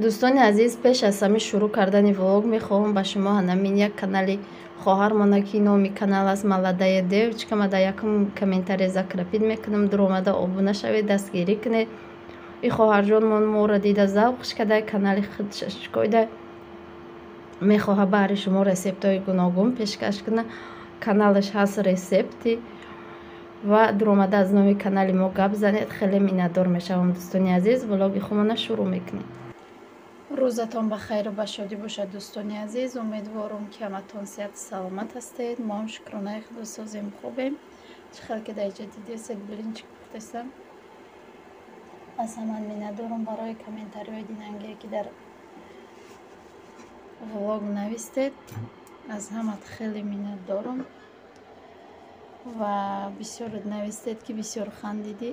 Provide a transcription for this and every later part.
Дӯстони азиз, пеш аз ҳамин шурӯъ кардани влог мехоҳам ба шумо ҳанамин як канали хоҳармона, ки номи канал аст Молодая девочка, ма дар якум комментария закрепить мекунам. Дуромада обуна шавед, дастгирӣ кунед. И хоҳарҷонмон моро дида завқш кадай, канали худшкоида мехоҳад баҳри шумо рецептҳои гуногун пешкаш кунад. Каналаш ҳаст рецепти ва дуромада аз номи канали мо гап занед, хеле миннатдор мешавам. Дӯстони азиз, влоги худмона шурӯъ мекунем. Рӯзатон ба хайру ба шодӣ бошад, дӯстони азиз. Умедворам, ки ҳаматон сиҳату саломат ҳастед. Мо ҳам шукронаи худо созем, хубем. Чӣ хел ки дар инҷа дидесед, блинчик пухтестам. Аз ҳаман миннатдорам барои комментариҳои динангие, ки дар влог навистед. Аз ҳамат хеле миннатдорам ва бисёр навистед, ки бисёр хандидӣ.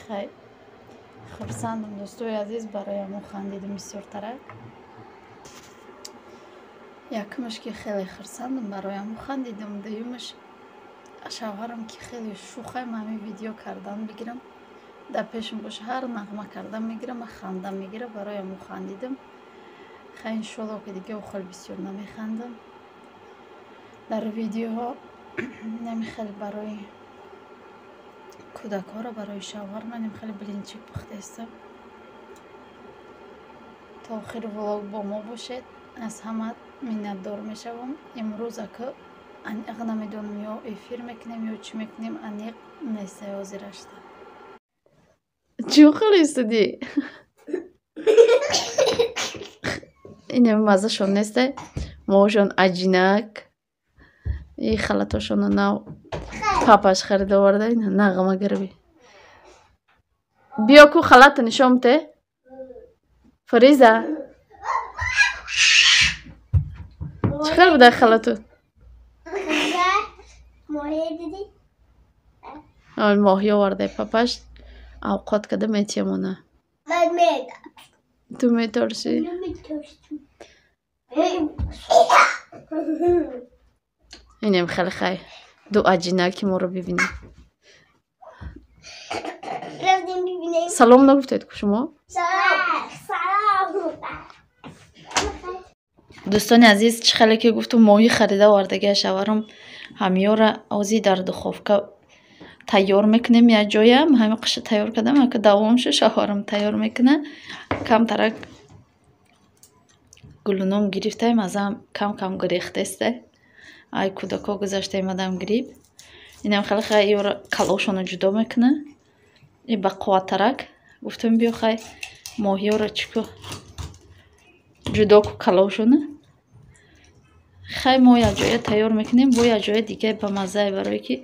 Хай, хурсандам, дӯстои азиз, барои ҳамон хандидим бисёртарак. Якумаш, ки хеле хурсандам, барои ҳамон хандидам. Дуюмаш, шавҳарам, ки хеле шӯхай, ман ҳамин видео кардан бигирам, дар пешам боша, ҳар нағма кардан мегирам, ман ханда мегирам, барои ҳамон хандидам. Хай, иншолло, ки дига охир бисёр намехандам дар видеоҳо. Нами хеле барои кӯдакҳоро, барои шавҳар манем хеле блинчик пухтаистам. То охири влог бо мо бошед, аз ҳама миннатдор мешавам. Имрӯз ака аниқ намедонам, ё эфир мекунем, ё чӣ мекунем, аниқ нестай ҳозирашта. Чӣ хелистуди? Инем маззашон нестай, моҳошон аҷинак. И халатошоно нав папаш харида оварда. Ина нағма гирби. Биё ку, халата нишон бите. Фариза, чӣ хел буда халату? Моҳӣ оварда папаш, авқот када метиямона. Ту меторсӣ? Инем хеле хай ду аҷинаки моро бибинем. Салом нагуфтед ку шумо? Дӯстони азиз, чӣ хеле ки гуфтум, моҳӣ харида овардагия шаварам. Ҳамёра озӣ дар духовка тайёр мекунем як ҷоя. Ҳами қиша тайёр кардам, ака давом шу шавҳарам тайёр мекунад. Камтарак гулуном гирифтаем, азам кам кам гирехтесте. Ай кӯдакҳо гузаштаем, адам гириб. Инам хеле хай ёра калошоно ҷудо мекунад. И ба қувваттарак гуфтам, биё хай моҳиёро чӣ ку, ҷудо ку калошона. Хай, мо як ҷоя тайёр мекунем, бо як ҷоя дига ба маззае, барое ки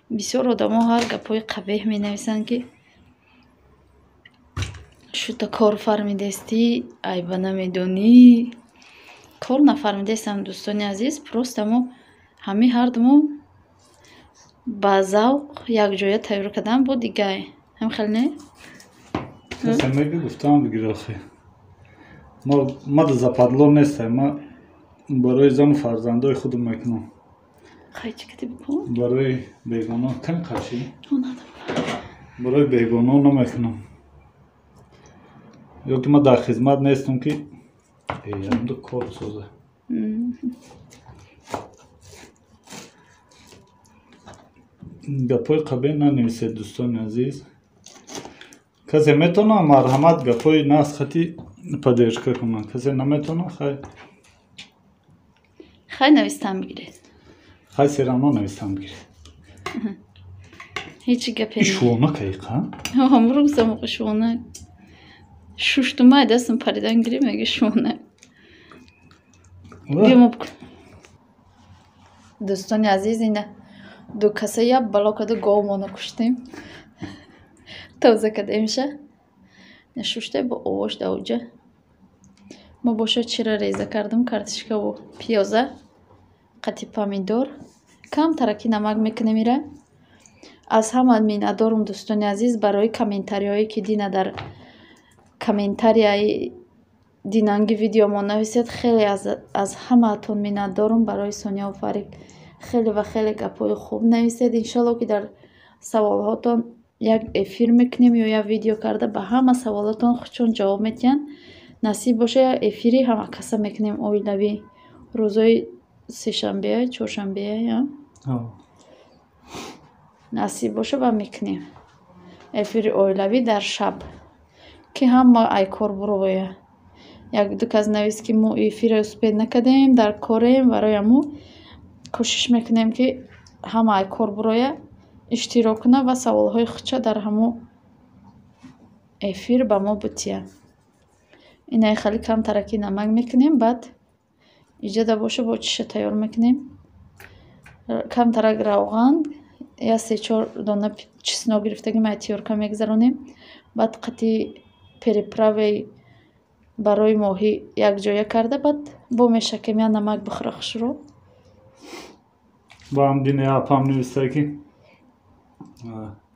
бисёр одамо ҳар гапҳои қабеҳ менависанд, ки шута кор фармидестӣ, айба намедонӣ. Кор нафармидестам, дӯстони азиз, просто мо ҳамин ҳардумо ба завқ якҷоя тайёр кардан бо дигае. Ҳам хел не? Меги гуфтам бигир охи. Ма да западло нестам, ма барои зану фарзандои худам мекунам. Хай, чӣ кати бикун? Барои бегоно кам қаши? Барои бегоно намекунам. Ё ки ма дар хизмат нестам, ки ду кор соза. Гапҳои қабеҳ нанависед, дӯстони азиз. Касе метавонад, марҳамат, гапҳои насхати поддержка кунад. Касе наметавонад, хай. Хай, навистан бигиред. Хай, всё равно навистан бигиред. Ҳеҷ гапе. Шувона кайқа? Ҳамрӯз замоқи шувона. Шуштумай дастам паридан гирӣ, меги шувона. Биё мо бикун. Дӯстони азиз, ина ду каса як бало када говмона куштем. Тоза кардемша. Шуште бо овош даоҷа. Мо боша чира реза кардам, картишкаву пиёза, қати помидор. Кам тараки намак мекунем ира. Аз ҳама миннатдорам, дӯстони азиз, барои комментариҳое, ки дина дар комментарияи динанги видеомо нависед. Хеле аз ҳамаатон миннатдорам. Барои Сонияву Фарик хеле ва хеле гапҳои хуб нависед. Иншолло, ки дар саволҳотон як эфир мекунем ё як видео карда ба ҳама саволотон худшон ҷавоб медиҳанд. Насиб боша, эфири ҳама каса мекунем оилавӣ. Рӯзои сешанбея, чоршанбея, насиб боша ва мекунем. Эфири оилавӣ дар шаб, ки ҳама ай кор буровоя. Як ду кас навист, ки мо эфирро успеть накардем, дар корем, барои ҳамун кӯшиш мекунем, ки ҳама ай кор буроя, иштирок кунад ва саволҳои худша дар ҳамун эфир ба мо бутия. Инаи хеле камтараки намак мекунем, баъд иҷода боша бо чиша тайёр мекунем. Камтарак равған, я се-чор дона чеснок гирифтагӣ май тёрка мегузаронем. Баъд қати приправаи барои моҳӣ якҷоя карда, баъд бо мешакем, я намак бихӯра хушрӯ. Ба ҳам дине апам нависта, ки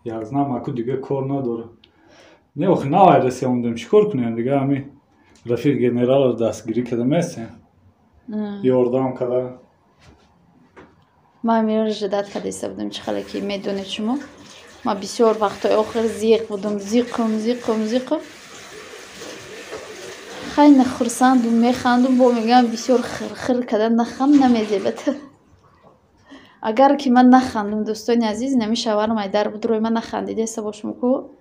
язнам аку дига кор надора. Не, охи навай раси омдем, чӣ кор кунем дига? Ҳами рафиқ генералро дастгирӣ карда местем, ёрдам карда. Ман амиро ждать карда будем, чӣ хеле ки медонед шумо. Ман бисёр вақтҳои охир зиқ будум, зиқум, зиқум, зиқум. Хай, хурсандум, механдум, бо мегӯям бисёр хирхир карда нахам, намезебад. Агар ки ман нахандум, дӯстони азиз, нами шавҳарам ай дар буд, рӯи ман нахандидаеста бошум ку,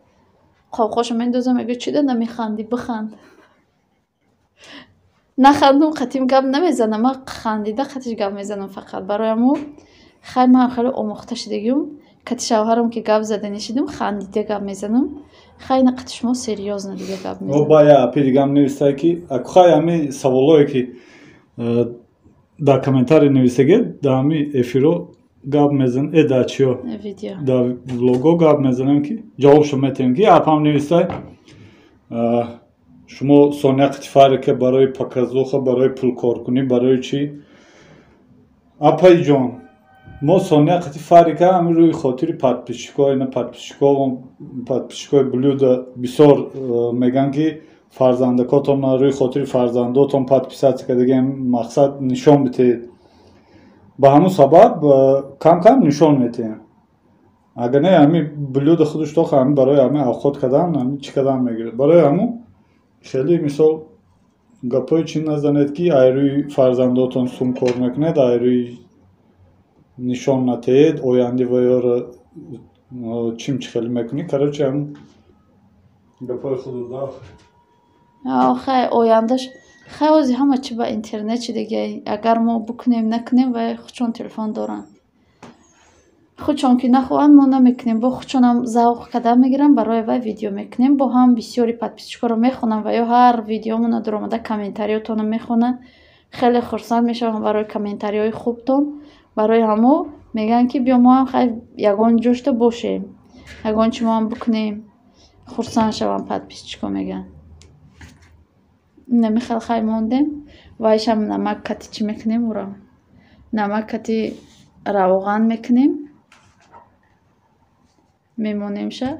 қовқошо мендозам, мегӯяд: «Чида намехандӣ, биханд». Нахандум, қатим гап намезанам, ман хандида қатиш гап мезанам фақат. Барои ҳамун хай ман хеле омӯхта шудагиюм, кати шавҳарам ки гап зада нишидам, хандида гап мезанам. Хай на қати шумо серьёзно дига гап мезанам. Ба я апи дигам нависта, ки аку хай ҳами саволое, ки дар комментарий нависаге, дар ҳами эфиро гап мезан, дар чиё, дар влого гап мезанем, ки ҷавобшо метиҳем. Ки апам навистай: «Шумо Соня Қатифаре барои показуха, барои пулкоркунӣ, барои чӣ?» Апаиҷон, мо Соня Қатифарика ҳами рӯи хотири подписчикҳо, ина подписчикҳои блюда бисёр мегӯянд, ки фарзандакотон, рӯи хотири фарзандотон подписаться кардагиам, мақсад нишон бидиҳед. Ба ҳамун сабаб кам кам нишон медиҳем. Агар не, ҳами блюда худаш то ҳами барои ҳами авқот кардан, ҳами чӣ кардан мегирад. Барои ҳамун хеле мисол гапҳои чӣ назанед, ки ай рӯи фарзандотон сум кор мекунед, ай рӯи нишон натиҳед, оянди ваёро чим чӣ хеле мекунӣ. Короче, ҳамун гапҳои худу да. Хай, ояндаш хай, ози ҳама чӣ ба интернет шидагиай. Агар мо бикунем, накунем, вай худшон телефон доранд. Худшон ки нахоҳанд, мо намекунем. Бо худшонам завқ карда мегиранд, барои вай видео мекунем. Бо ҳам бисёри подписчикҳоро мехонам ва ё ҳар видеомона дуромада комментариётонро мехонанд. Хеле хурсанд мешавам барои комментариҳои хубтон. Барои ҳамо мегӯянд, ки биё, мо ҳам хай ягон ҷошта бошем, ягон чи мо ҳам бикунем, хурсанд шаванд подписчикҳо, мегӯянд. Намихел хай мондем. Вайшам намак кати чӣ мекунем, уро намак кати равоған мекунем, мемонемша.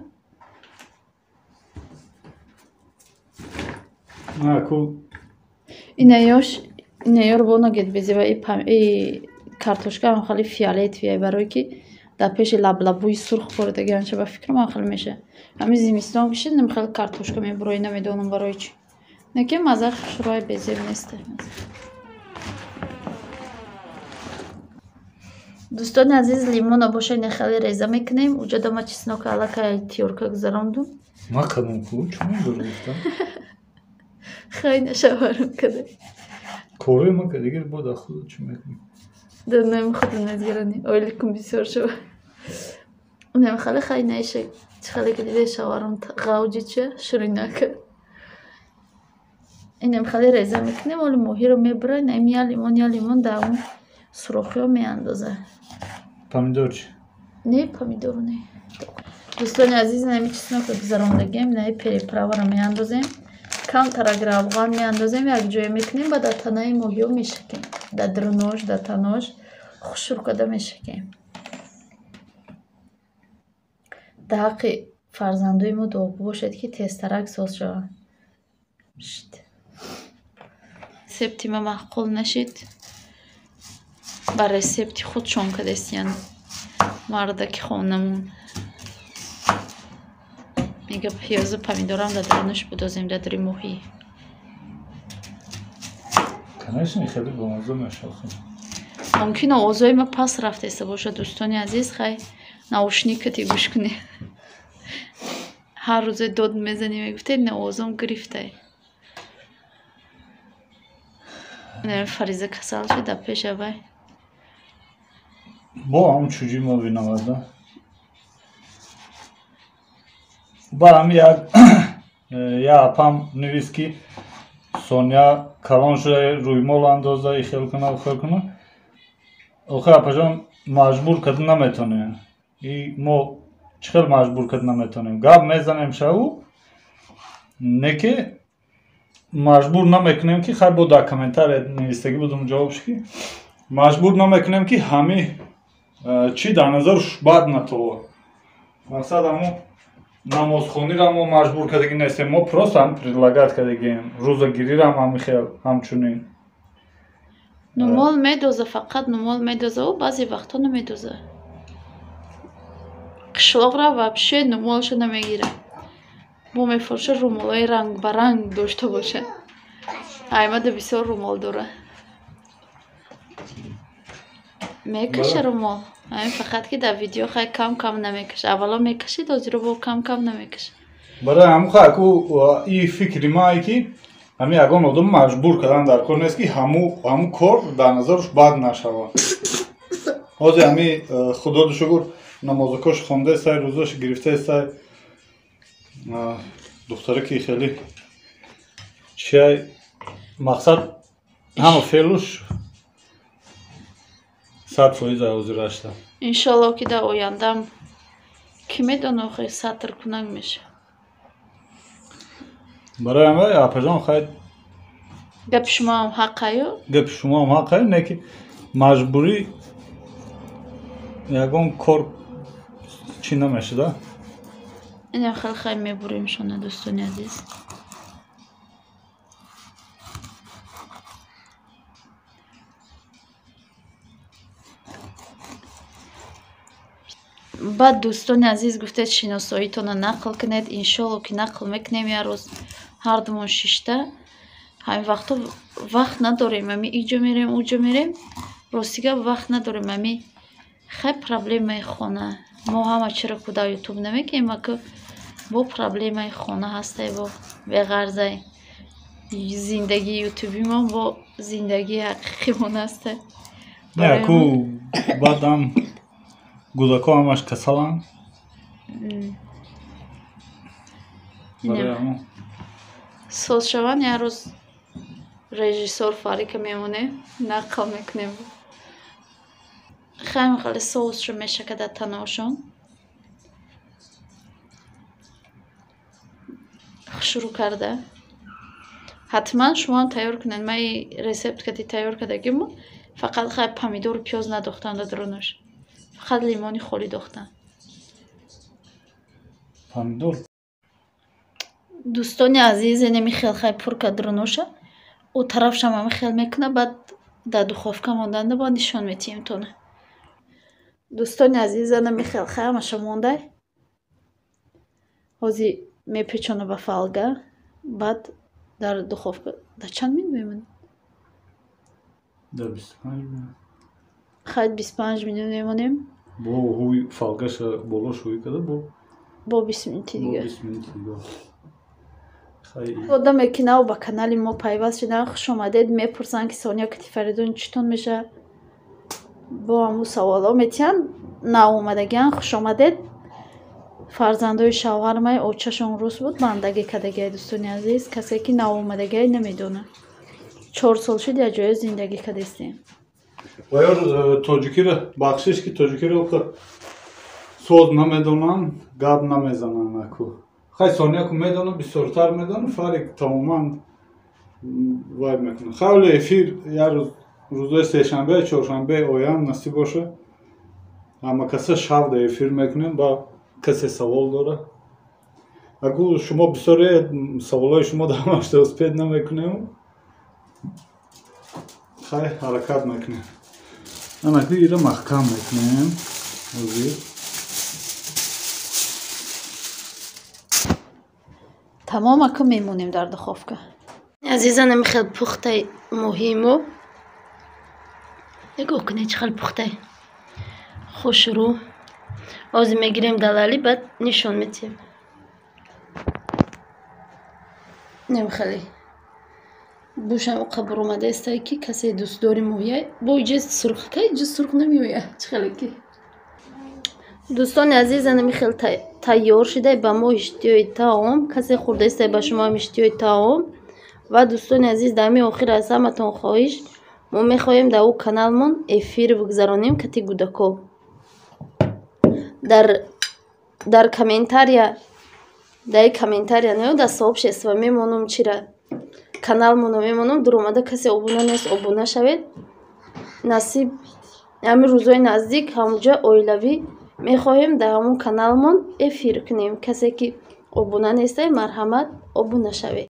Инаёш, инаёро бо нагед безева. И картошка ҳам хеле фиолетовый, барое ки дар пеши лаблабӯи сурх боридаги анча, ба фикрам ҳам хеле меша. Ҳамин зимистон кишид, хеле картошка мебурои, намедонам барои чӣ. Неки маззаи хушрӯи безеб нест. Дӯстони азиз, лимона боша, ина хеле реза мекунем. Уҷода ма чеснока аллакай тёрка гузарондум. Ма кадом ку чун гузарондам? Хай, нашаварам када. Кори ма кадигир бо да худ чӣ мекунӣ? Донам худу назгарани ойликум бисёр шава. Инам хеле хай наиша, хеле ки диде шаварам ғавҷича ширинака. Инам хеле реза мекунем, оли моҳиро мебура, инам я лимон, я лимон дар он сурохиҳо меандоза. Помидор чӣ? Не, помидору не. Дӯстони азиз, инами чеснока гузарондагием, инаи приправаро меандозем, камтарак равған меандозем, якҷоя мекунем, ба дар танаи моҳиҳо мешакем, дар дурунош, дар танош хушур карда мешакем. Дар ҳаққи фарзандои мо дуогӯ бошед, ки тезтарак соз шаванд. Рецепти ма маъқул нашид, ба рецепти худшон кардестиян. Мардаки хонамон мега, пиёзу помидорам дар дарунаш будозем, дар дури моҳӣ. Конечно, хеле бомазза мешавад. Мумкин овозҳои ма пас рафтеста бошад, дӯстони азиз, хай наушникати гӯш кунед. Ҳар рӯзе дод мезанӣ, мегуфтед овозам гирифтай. Фариза касал шуд дар пеша вай. Бо ҳам чуҷи мо виновата. Бар ҳами як апам навист ки Соня калон шуда рӯймол андоза и хел куна хел куна. Охир апаҷон маҷбур карда наметонем. И мо чӣ хел маҷбур карда наметонем? Гап мезанем шаву не ки маҷбур намекунем ки хай бо дар комментария навистагӣ будум ҷавобш ки маҷбур намекунем ки ҳами чӣ дар назаруш бад натова. Мақсад ҳамун намозхониро мо маҷбур кардагӣ нестем, мо просто ҳам предлагать кардагием, рӯзагириро ҳам ҳами хел ҳамчунин. Нумол медоза, фақат нумол медоза, ӯ баъзе вақтҳо намедоза. Қишлоқра вообще нумолша намегира. Бо мефурӯша румолҳои рангбаранг дошта боша. Аймада бисёр румол дора. Мекаша румол. Ҳамин фақат ки дар видео хай кам кам намекаша. Аввало мекашид, ҳозиро бо кам кам намекаша. Барои ҳамун хай ку и фикри мае ки ҳамин ягон одам маҷбур кардан дар кор нест ки ҳамун кор дар назаруш бад нашавад. Ҳозир ҳами худоду шукр намозакош хондесай, рӯзаш гирифтесай. Духтаре ки хеле чиай мақсад ҳама феълуш 100% ҳозир ашта. Иншолло ки дар ояндам ки медонам хай сатр кунак меша. Барои ҳамин апаҷон хай гапи шумоам ҳаққаю? Гапи шумоам ҳаққаю, не ки маҷбурӣ ягон кор чӣ намешуда. Инам хел хай мебурем шона, дӯстони азиз. Баъд дӯстони азиз гуфтед шиносоитонро нақл кунед. Иншолло ки нақл мекунем як рӯз ҳардумон шишта. Ҳамин вақтҳо вақт надорем, ами иҷо мерем, уҷо мерем. Рости гап вақт надорем, ами хай проблемаи хона. Мо ҳама чиро ку дар ютуб намекунем, аку бо проблемаи хона ҳастай, бо беғарзай. Зиндагии ютубимон бо зиндагии ҳақиқимон ҳастай. Не, аку баъдам гӯдакҳо ҳамаш касаланд. Соз шаванд як рӯз режиссёр Фарика мемонем, нақл мекунем. Хайм хеле соусшо мешакад дар таношон. Шурӯъ карда. Ҳатман шумоам тайёр кунед. Ман и рецепт кади тайёр кардагиму фақат хай помидору пиёз надохтам дар дарунаш. Фақат лимони холӣ дохтам. Помидор. Дӯстони азиз, инами хел хай пур кард даруноша. Ӯ тарафшам ҳами хел мекунад, баъд дар духовка монданда бояд нишон метиҳем тона. Дӯстони азиз, анами хел хай ҳамаша мондай. Ҳозир мепечона ба фолга, баъд дар духовка дар чанд минут мемонем? Дар 25 минут. Хай 25 минут мемонем. Бо ҳуй фолгаша болош ҳуй карда бо бо 20 минути дига. Бо 20 минути дига. Одаме ки нав ба канали мо пайваст шудан, хуш омадед. Мепурсанд ки Соня кати Фаридун читон мешавад. Бо ҳамун саволҳо метиҳанд. Навомадагиан хуш омадед. Фарзандои шавҳармай очашон рус буд, бандагӣ кардагиай, дӯстони азиз. Касе ки навомадагиай намедонад. 4 сол шуд як ҷоя зиндагӣ кардастем. Ва ё тоҷикиро бахшиш ки тоҷикиро соз намедонанд, гап намезананд аку. Хай Соня ку медонад, бисёртар медонад, Фарик тамоман вай мекунад. Хавли эфир як рӯз рӯзои сешанбе, чоршанбе оянд насиб боша. Ҳама каса шаб дар эфир мекунем, ба касе савол дора. Агу шумо бисёре саволҳои шумо дар ҳамашта успед намекунем. Хай ҳаракат мекунем. Анаку ира маҳкам мекунем. Ҳозир. Тамом аку мемонем дар духовка. Азизан, ами хел пухтай моҳии мо. Нигоҳ кунед, чӣ хел пухтай, хушрӯ. Ҳозир мегирем далали, баъд нишон метиҳем. Нем хеле бушам оқа буромадаестай, ки касе дӯстдори моҳия бо иҷа сурхка, иҷа сурх намеояд, чӣ хеле ки. Дӯстони азиз, анами хел тайёр шидай, ба мо иштиҳои таом. Касе хӯрдаистай, ба шумоам иштиҳои таом. Ва дӯстони азиз, дар ҳамин охир аз ҳаматон хоҳиш: мо мехоҳем дар ӯ каналмон эфир бигзаронем кати гудако. Дар комментария, дар комментария не, дар сообщество мемонам, чира каналмоно мемонам. Дуромада, касе обуна нест, обуна шавед. Насиб, ҳамин рӯзҳои наздик ҳамуҷа оилавӣ мехоҳем дар ҳамон каналмон эфир кунем. Касе ки обуна нестай, марҳамат, обуна шавед.